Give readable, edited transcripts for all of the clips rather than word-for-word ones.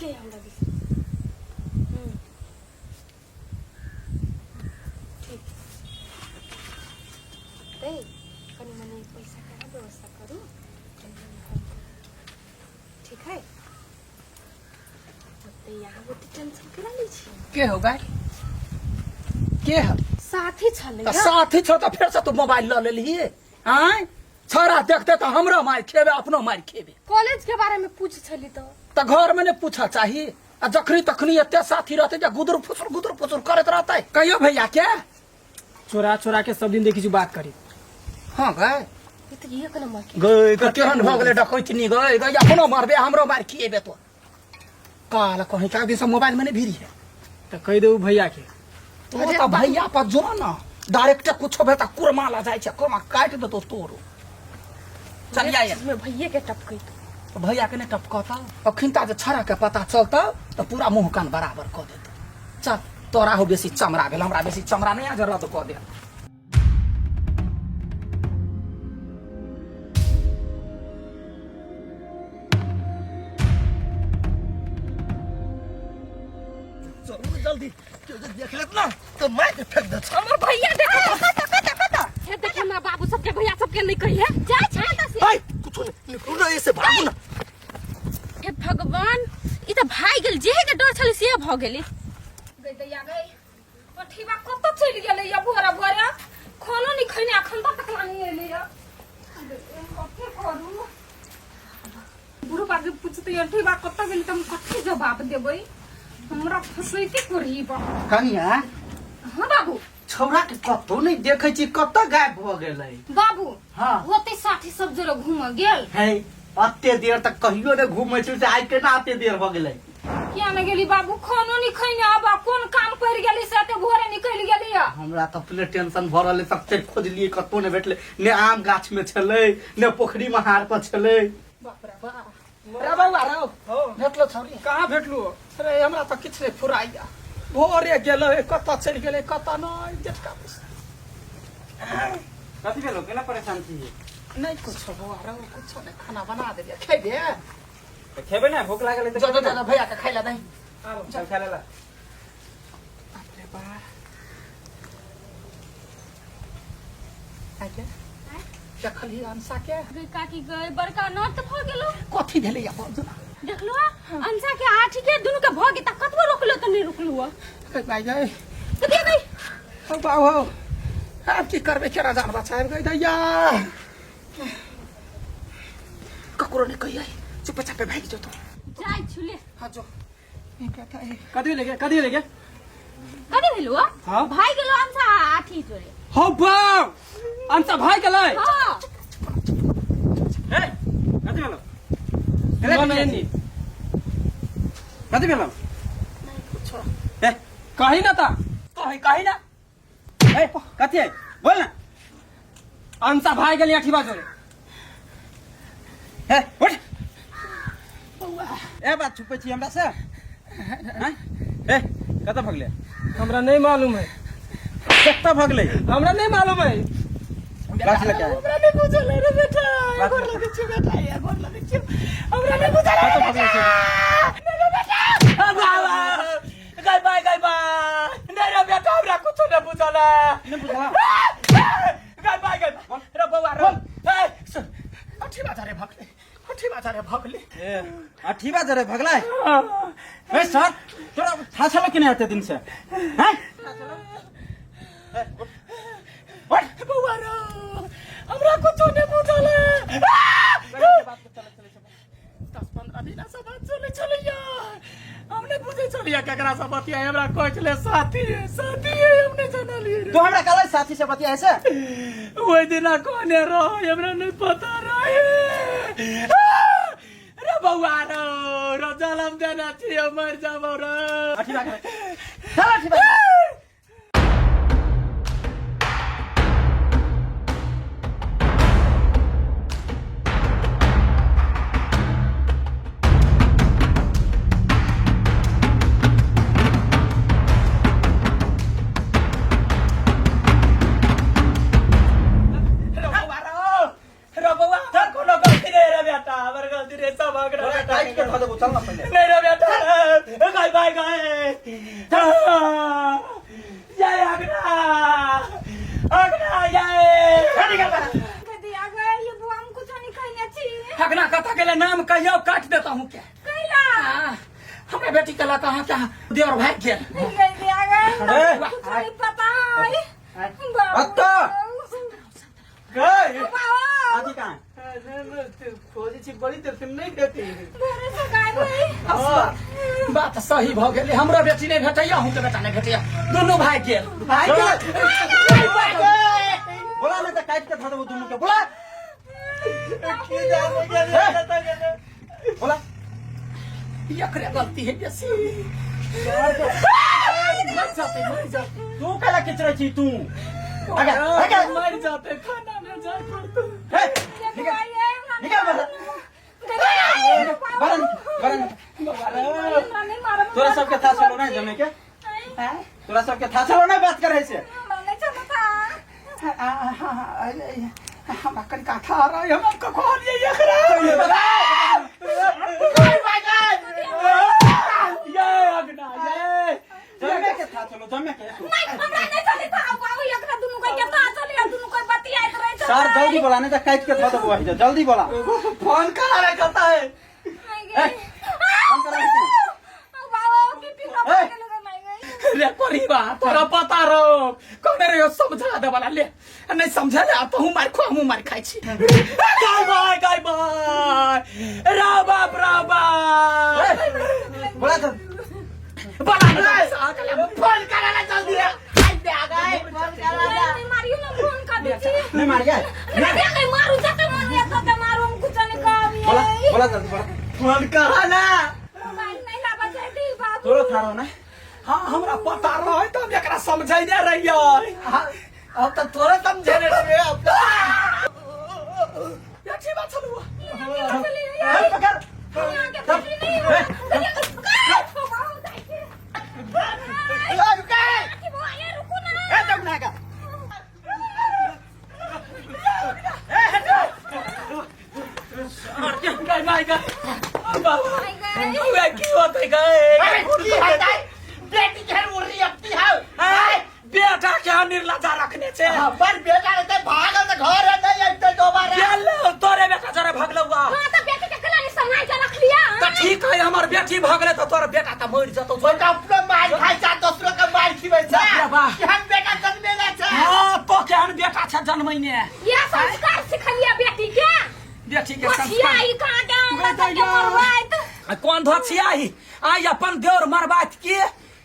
है हमरा दिस। हम्म। ठीक ते कनी मनी पैसा के अहाँ व्यवस्था करू, कनी मनी हम करू। ठीक है, ओते यहाँ ओते टेंशन केना लै छी? के हो गाय, के हो? साथी छलै। तऽ साथी छौ तऽ फेर से तू मोबाइल लऽ लेलही? आँय, छौड़ा देखते तऽ हमरो मारि खेबे, अपनो मारि खेबे। कॉलेज के बारे में पूछ छली तऽ। तऽ घर में नहि पूछऽ चाही। आ जखनी तखनी एते साथी रहते जे गुदुर फुसुर गुदुर फुसुर करैत रहते। कहियो भैया के चोरा चोरा के सब दिन देखी छी बात करी। हाँ गए। ई तऽ एक नंबर के गई के केहन भऽ गेलै डकैतनी। गई गई, अपनो मारबे, हमरो मार खिएबे। तो काल कहीं का दिन सब मोबाइल में नहीं भीरी है। तऽ कहि देबू भैया के। तो तऽ भैया पर जो ना डायरेक्ट कुछो भेल तऽ कुरमा ला जाइ छै, कुरमा काटि देतो तोरो। चल जा। में भैये के टपकै तो भैया के नहीं टपकता। अखन ता जे छड़ा के पता चलता तऽ पूरा मुंह कान बराबर कऽ देतो। चल, तोरा हो बेसी चमड़ा भेल, हमरा बेसी चमड़ा नहीं आ जे रद्द कऽ दे। चलू जल्दी, केओ जे देख लेत ना तऽ मारि के फेंक देत। हमर भैया देखो, कत कत कत हे देख, हमरा बाबू सबके भैया सबके नहीं कहिए जा छै त से। हाय, कुछो नहीं, निकलू ना ऐसे, भागू ना। हे भगवान, ई त भाग गेल। जेहे के डर छलै से भ गेलै। गई दैया गई, पठीबा कत चलि गेलै या? भोरा भोरा खानो नहीं खैने, अखन तक नहीं एलै या। कथी करू? बुढ़ बाबू पूछते अठीबा कत गेलै त हम कथी जवाब देबै? हमरा फसैते कोरही बा। कनिया। हाँ बाबू। छौड़ा के कतौ नहीं देखै छी, कतऽ गायब भऽ गेलै? बाबू। हाँ। होते साथी सब जरा घूम गेल। है, अते देर तक कहियो ने घूमै छी से आइ केना अते देर भऽ गेलै? किया ने गेली बाबू, खानो नहीं खैने, आब कोन काम पड़ि गेली से एते भोरे निकलि गेली या? हमरा तऽ अपने टेंशन भऽ रहल है। सबसे खोजलियै, कतौ ने भेटलै। ने आम गाछ में छलै, ने पोखरी महार पर छलै। बाप रे बाप रे, बौआ रौ, भेटलो छौरी? कहाँ भेटलू? अरे, हमरा तऽ किछु नहि फुराइया। भोरे गेलै, कतऽ चलि गेलै कतऽ नहि, जेठका पैसा। कथी भेलो? केना परेशान छी? नहि कुछो बौआ रौ, कुछो नहि। खाना बना देलियै, खेबे? तऽ खेबै ने, भूख लागल है तऽ जो जो। खेबै ने। जो भैया के खाइ ला दही। चल, खा लेला। बाप रे बा, आगे देखलही अंसा के? गई काकी गई, बड़का नत भ गेलो। कथी भेलै या बाजू ना। देखलो, अंसा के आठी के दुनू के भ गेल त कतबो रोकलो त नहीं रुकलो। गई भाई गई। तो दे गई। हो बाबू हो, आब की करबै? केना जान बचाएब? गई दैया, ककरो नहीं कहियै, चुपे चापे भागि जो तू। जाय छुले। हाँ जो, ई कहता है। कथी ले गया? कथी ले गया? कथी भेलो? हाँ? भाई गेलो अंसा आठी जोरे। हो बाप, अंसा भाई गेलै? हाँ। ए, कथी भेलो? सुनो ने एनी। कथी भेलो? कुछो। ए। कही ना ता। कही, कही ना। ए, कथी है, बोल ना। अंसा भाई गेलै अठीबा जोरे। ए, उठ। ए, बात छुपै छी हमरा से? हैं? ए, कतऽ भगलै? हमरा नहीं मालूम है। कतऽ भगलै? हमरा नहीं मालूम है। गाछ लग के आया। हमरा नहीं बुझल है रे बेटा। बात गोर लगै छियौ बेटा, ए गोर लगै छियौ, हमरा नहीं बुझल है कतऽ रे भगलै? बेटा। नहीं रे बेटा, बाबा गई बाय, गई बाय, नहीं रे बेटा, हमरा कुछो नहीं बुझल है। नहीं बुझल? गई बाय, गई बाय रे बौआ रे। ए सुन, अठी बाजारे भगले, अठी बाजारे भगले। ए, अठी बाजरे भगलै? ए सर, तोरा थाहा छलो कि नहि एते दिन से? हैं? उठ बौआ रे, हमरा कुछो नहीं बुझल है। 10-15 दिन से बात चले चलैया, हम नहीं बुझे चलिया केकरा से बतिया। हमरा कहै छलै साथी है, साथी है, हम नहीं जानलियै रे। तू हमरा कहलै साथी से बतियाए से? ओहि दिना कहने रहे, हमरा नहीं पता रहे रे बौआ रो रो, जलम देने छियै, मर जाबो रे। अठी बाजरे चल, अठी बाजरे। रे बौआ रो रो, बौआ हमर कोनो गलती नहीं रे बेटा, हमर गलती रे सब अगरा तोरा बेटा। काटि के धऽ देबौ, चल ना पहिले। नहीं रे बेटा, जय अगना अगना जय दिया गए ये बुआ हम कुछ नहीं कहने छी अगना कथा के लिए नाम कहियो काट देता हूँ क्या कैला हाँ, हमरा बेटी के लगा कहाँ क्या देवर भाग गेल गई दिया गए अरे। कुछ नहीं पता है बाबू अत्ता। गए बाबू आदि कहाँ है? खोजे छी बड़ी देर से नहीं देती घरे से गायब है बात बात सही भ गेलै हमरो बेटी नहि भेटैया अहूँके बेटा नहि भेटैया दुनू भाग गेल भाई बोला नहीं तो काट के धर देबो दुनू के बोला की जाने गेलै कतऽ गेलै बोला एकरे गलती है बेसी मर जाते मर जाते तू काला खींच रही छी तू आगे आगे मर जाते खाना में जाए पड़तो हे, ये निकल बुआ ये हमरा निकल बाहर नहीं निकल बाहर निकल नहीं मारब तोरा सबके था चलो नहीं जमे के तोरा सबके था चलो नहीं बात करे से हमरा नहीं चलता हमरा कनिका था रहे हम आपको कहलिए एकरा ये अगना ये जमे के था चलो जमे के नहीं हमरा नहीं चलता बाबू एकरा दुनू के केता चले दुनू के बतियाइत रहे सर जल्दी बोला नहीं तो काट के धो देबो वही जल्दी बोला फोन करा रहे कता है ए, फोन करा रहे की? बाबू की पिलो ए। के लोग मार गई रे कोरीबा तोरा पता रहो कौन रे समझा दे वाला ले नहीं समझा ले तो हूं मार खो हमहूँ मार खाइ छी गाय बाय गाय बाय रा बाप रा बाप बोला तो बला नहीं फोन करा ले जल्दी रे आई दे आ गए फोन करा ले नहीं मारियो ना फोन कर दीजिए नहीं मार गया नहीं नहीं मारू जाते मन ये तो मारू हम कुछ नहीं कहब बोला बोला जल्दी बोला फोन करा ना मोबाइल नहीं लाबा चाहती बाबू तोरो था रहो ना हाँ हमरा पता रहे तो हम एकरा समझैने रहियै हाँ, अब तो तोरा समझे रे रे अब तो ये ठीक बात छलु ए, पकड़ यहाँ के पकड़ी नहीं हो रुको ना ए जम ना का गाय my गाय बाबू वे की होतै गाय अरे की हेतै बेटी के उर्री अपनी है आय, बेटा के निर्लजा रखने छे हाँ, पर बेटा रहते भागल तो घर है नहीं अइते दोबारा गेल तोरे बेटा जरे भगलौआ हाँ तो बेटी के कलानी संभाल के रख लिया त ठीक है हमर बेटी भगले त तोर बेटा त मरि जतौ बेटा अपनो मार खाइ छै दोसरो के मार खिबै छै बाप रे बाप। केहन बेटा जन्मेला छै हाँ तो केहन बेटा छै जनमैने ये संस्कार सिखलिया बेटी के बेटी के बचिया संस्कार ई कहाँ के हमरा बेटा सबके या। मरवाइत आ कोन धोछिया ही आइ अपन देवर मरबात के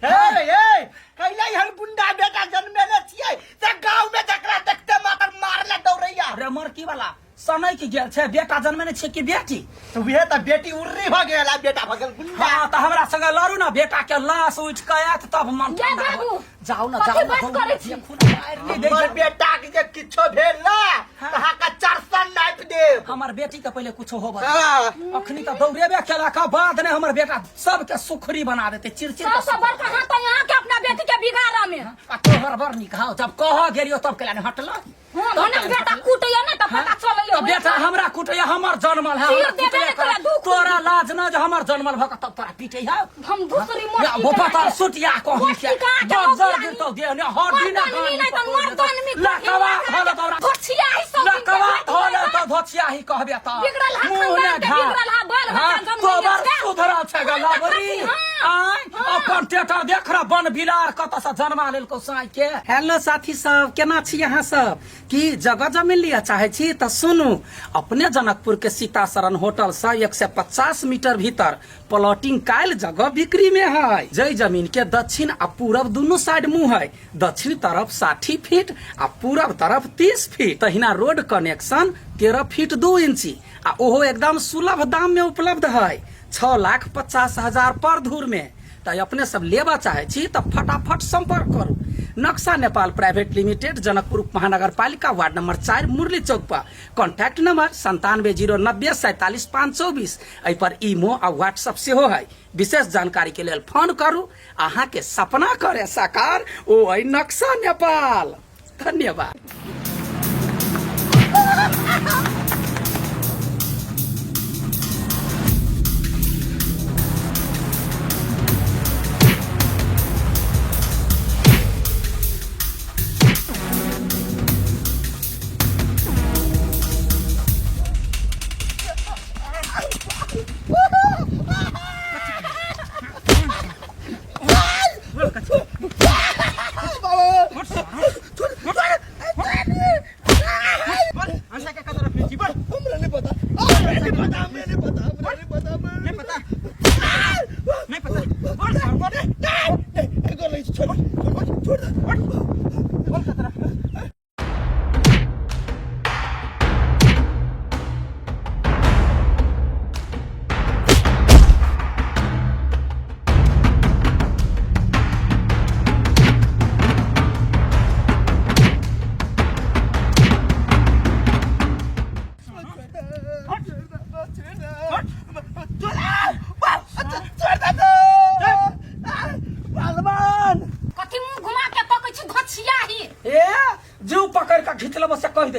हे हे कैला हन गुंडा बेटा जन्मेले छियै से गांव में जकरा देखते मात्र मारले दौड़ैया रे मरकी वाला सनैक गेल छै बेटा जनमेने छै कि बेटी तऽ उहे तऽ बेटी उर्री भऽ गेल आ बेटा भऽ गेल गुंडा हाँ तऽ हमरा संगे लड़ू ना बेटा के लाश उठि के आयत तब मन जा ठंडा बाबू। होत। जाउ ना कथी जाउ ना बात दौड़ू करै ना, छी? खून मारि नहि दै हमर छै। बेटा के जे किछो भेल ना हाँ। तऽ अहाँके चार सौ नापि देब हमर बेटी के पहिले कुछो होबे हाँ। अखनी तऽ दौड़ेबे केला के बाद ने हमर बेटा सबके सुखरी बना देते चिड़चिड़ के सबसे बड़का हाथ तो यहाँ के अपना बेटी के बिगाड़ा में आ तोहर बड़ नीक हौ जब कह गेलियो तब केला ने हटल हाँ भने बेटा कुटैया ना तऽ पता चलैया तो बेटा हमरा कुटैया हमर जनमल है चीर हमरा देबे कुटैया ने तोरा दू खून। तोरा लाज न जे हमर जनमल भऽ के तब तोरा पीटै है हम दूसरी मोटी वो पता सुटिया कहूं मोटी के कहाँ के जर मौगी गिरतौ देह ने हड्डी ने मर्दानमी नहीं तऽ मर्दानमी लकवा धोले तोरा धोछिया ही सब लकवा धोले तऽ धोछिया ही कहबे तऽ बिगड़ल हा मुँह ने खानदान के घा बिगड़ल हा बाल बच्चा हाँ, जन्म तोबर लेने छै। सुधरल छै ग हाँ, लबरी हाँ, आय हाँ। अपन टेटर देख रह बन बिलार कतऽ से जन्मा लेलकौ साँइ के हेलो साथी सब केना छी अहाँ सब की जगह जमीन लिअ चाहै छी तऽ सुनू अपने जनकपुर के सीताशरण होटल से 150 मीटर भीतर प्लॉटिंग कायल जगह बिक्री में है जै जमीन के दक्षिण आ पूरब दुनू साइड मुंह है दक्षिण तरफ 60 फीट आ पूरब तरफ 30 फीट तहिना रोड कनेक्शन 13 फीट 2 इंची आ ओहो एकदम सुलभ दाम में उपलब्ध है 6,50,000 पर धूर में। तऽ अपने सब लेबऽ चाहै छी तऽ फटाफट संपर्क करू नक्शा नेपाल प्राइवेट लिमिटेड जनकपुर उप महानगरपालिका वार्ड नंबर 4 मुरली चौक पर। Contact number 9709 47 524। एहि पर ईमो आ व्हाट्सएप सेहो है। विशेष जानकारी के लेल फोन करू। अहाँ के सपना करे साकार ओ अइ नक्शा नेपाल। धन्यवाद।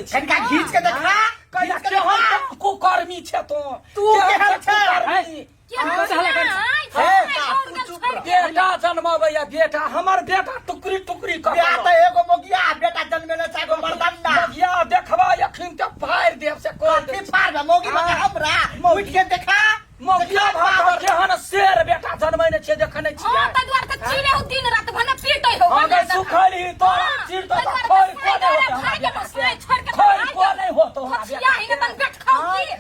छी। कनिका घीच के देखा। कैला घीच के केहन देखा। तू कुकर्मी छे तू। तू केहन छे? कुकर्मी? बेटा जन्मबैया बेटा हमर बेटा टुकड़ी टुकड़ी कऽ बियाह तऽ एगो मोगिया बेटा जन्मेले छै एगो मर्दाना। मगिया देखबा अखन तऽ फाड़ि देब से कह कथी फाड़बे मोगी बका हमरा उठ के देखा। मगिया भात केहन शेर बेटा जन्मेने छै देखने छियै। हँ गै सुखली तोरा चिर तो खोर को नहीं होतो हमरा बेटा के। खोर को नहीं होतो हमरा बेटा के।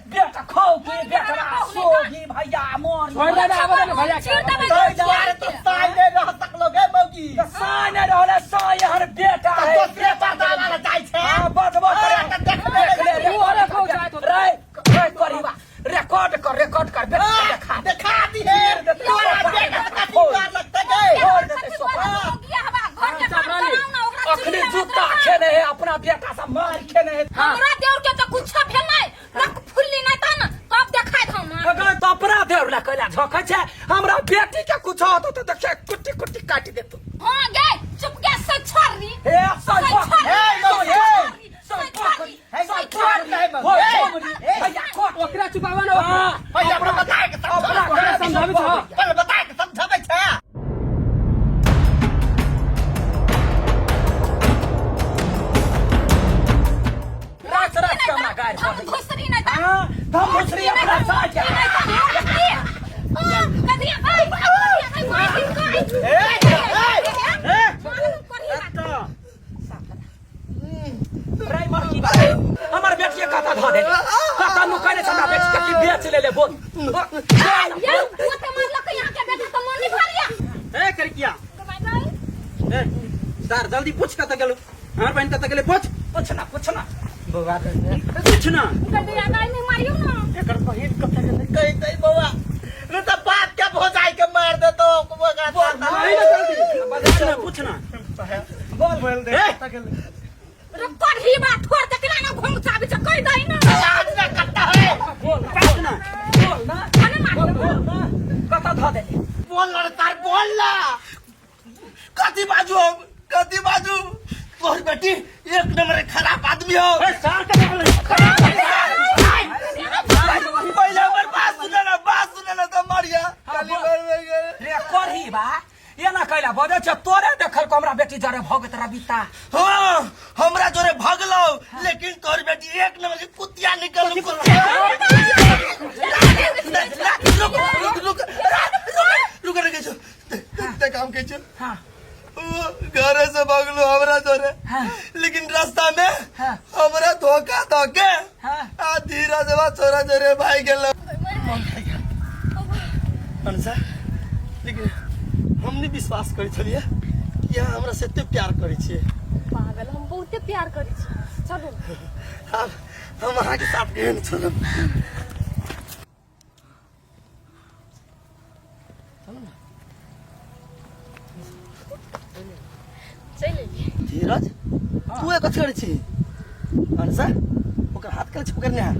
बेटा खाओ की बेटा सोगी भैया मोर छोड़ दे आबे दे भैया के। तै दुआरे तो साई नहि रह सकलो गे मौगी। साय नहीं रहले साय हर बेटा तऽ है। दोसरे पर्दा वाला जाइ छै। हाँ, बजबो करे। अरे, तऽ देखबे देख ले, तू अरे खाओ जाए तो। रे रे करीबा रिकॉर्ड कर रिकॉर्ड कर बेटा के देखा दे। देखा दिहे तोरा बेटा के कथी डर लगतै गे। छोड़ देते सोफा। अखनी जूता खेने है अपना बेटा से मार खेने है। हमरा देवर के तो कुछ भेल नहीं रक फुल्ली नहीं ता न तब देखाय हम। अगर तो अपना देवर ला कैला झोकै छै हमरा बेटी के कुछ होतो तो देखे कुट्टी कुट्टी काटि देतो। हां गे चुप के से छोड़ी हे सही से छोड़ी हे, से हे, छोड़ी से छोड़ी हे, से छोड़ छोड़ी दे मौगी। हो हे, छोमरी भैया कोट ओकरा चुपावा ना। हां पहिले अपना बताए के अपना समझाबै समझाबै छह। पहिले बताए के समझाबै छै। रात रात के हमरा गारि हम पड़ै। घुसरी नहीं ता हां हम घुसरी अपना साथ के। नहीं ता कदिया आई आई मार ए, ए, रे मरकी बा हमर बेटी के कता धऽ दे कता नुकैले छै हमरा बेटी के की बेच लेले बोल। ये वो तो मारलक यहाँ के बेटा तो मन नहीं भरिया। ए करकिया ए सर जल्दी पूछ कतऽ गेलो हमर बहिन कतऽ गेलै पूछ। पूछना पूछना बौआ पूछ ना। कदिया गाय नहीं मारियो ना। एकर बहिन कतऽ गेलै कहि बौआ नहीं तऽ बाप के भोजाई के मार देतो। नहीं ना जल्दी पूछ ना पूछ ना। बोल बोल दे कतऽ गेलै। रे पढ़ी बा ठोर देखला ना घोंग चाबी छ कहि दही ना। आज ना कत्ता है। बोल पूछ ना बोल ना अने मार बोल ना कता धऽ देले। बोल ना रे तार बोल ना। कथी बाजू हम कथी बाजू तोहर बेटी एक नंबर के खराब आदमी हो। ए सर के बोल पहिले हमर बात सुने ना बात सुने ना तऽ मरिया खाली मर गेल। रे करही बा एना कैला बजै छै तोरे देखल को हमरा बेटी जरे भगत रबिता। हाँ हमरा जोरे भगलो लेकिन तोहर बेटी एक नंबर के कुतिया निकल कुतिया। रुक रुक रुक रुक रुक रुक ते काम के छो। हाँ घरे से भगलो हमरा जोरे हाँ। लेकिन रास्ता में हाँ। हमरा धोखा धोके हाँ। आ धीरा से छोरा जोरे भाई गेलो। अनसा लेकिन हम नहीं विश्वास करै छलियै कि अहाँ हमरा से एते प्यार करै छियै। पागल हम बहुते प्यार करै छी। चलू आब हम अहाँके साथ केहन छोड़ब। चलि एलियै। धीरज तू एक कथी करै छी? अनसा ओकर हाथ केना पकड़ने है?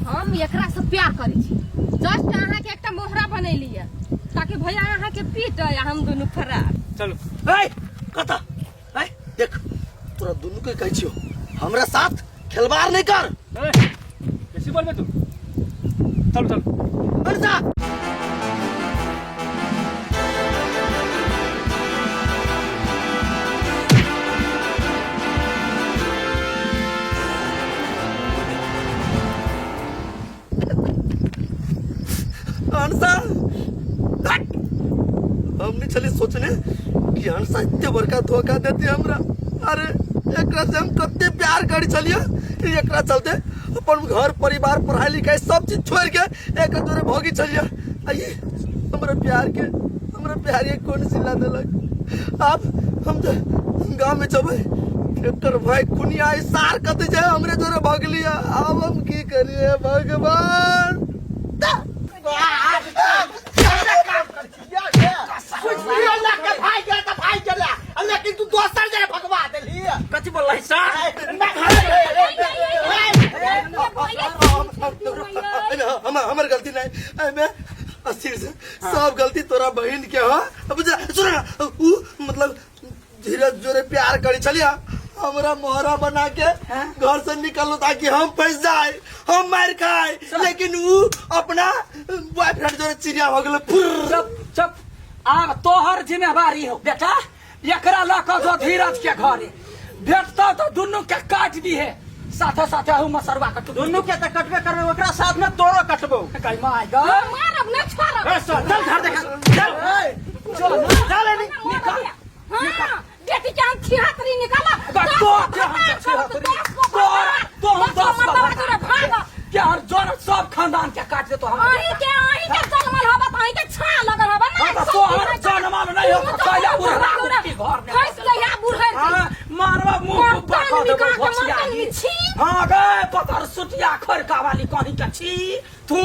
हम एकरा से प्यार करै छी। जस्ट अहाँके एकटा मोहरा बनेली है ताकि भैया अहाँके पीट आ हम दुनू फरार। चलू। ए कतऽ? ए देख तोरा दुनू के कहै छियौ हमरा साथ खेलबार नहीं कर। ए बेसी बोलबे तू चलू चलू। अनसा अनसा हट। हम नहीं चले सोचने कि अनसा इतने बड़का धोखा देती हमरा। अरे एकरा से हम कते प्यार करी चलिए एकरा चलते अपन घर परिवार पढ़ाई लिखाई सब चीज छोड़ के एकरा जोरे भोगी चलिए। आइए हमरा प्यार के कौन सिला देलक। अब हम तो गांव में जबे एकर भाई खुनिया सार कते जाए हमरे जोरे भगलिया। अब हम की करिए भगवान। लेकिन तू दोसर जगह भगवा देली। कथी बोल सर? हमर गलती नहीं एमे अस्थिर से सब गलती तोरा बहन के हो। बुझा सुन ना उ मतलब धीरज जोरे प्यार करी छलिया हमरा मोहरा बना के घर से निकलो ताकि हम फंस जाए, हम मार खाए, लेकिन ऊ अपना बॉयफ्रेंड जोरे चिड़िया हो गेल फुर्र। चुप चुप, आब तोहर जिम्मेवारी हो बेटा, एकरा लऽ कऽ जो धीरज के घरे, भेटतौ तऽ दुनू के काट दिहे, साथे साथे अहू मसरुआ के टुकड़ी। दुनू के तऽ कटबे करबे, ओकरा साथ में तोरो कटबो। गई माय ग, मारब नहीं छोड़ब। ए सर, चल घर देखा, चल चल चल एनी। निकाल। हाँ, बेटी के हम छिहत्तरी निकाला। गा, तो के हम छिहत्तरी, तोरा तो हम 10 तोरा भाग के हर जन सब खानदान के काट देतो हम। अहीं के, अहीं के जन्मल हबा त अहीं के छा लगल हबा ना। हाँ, त तोहर जन्मल नहीं हो, त कैला बुढ़ा कुत्ती घर में फंस गया बुढ़े। हाँ, मारवा मुंह कुब्बा मर्दन कऽ देबो निकाल के घोसिया। मर्दन में छी। हाँ गे पतर सुटिया खरका वाली कहीं के छी तू।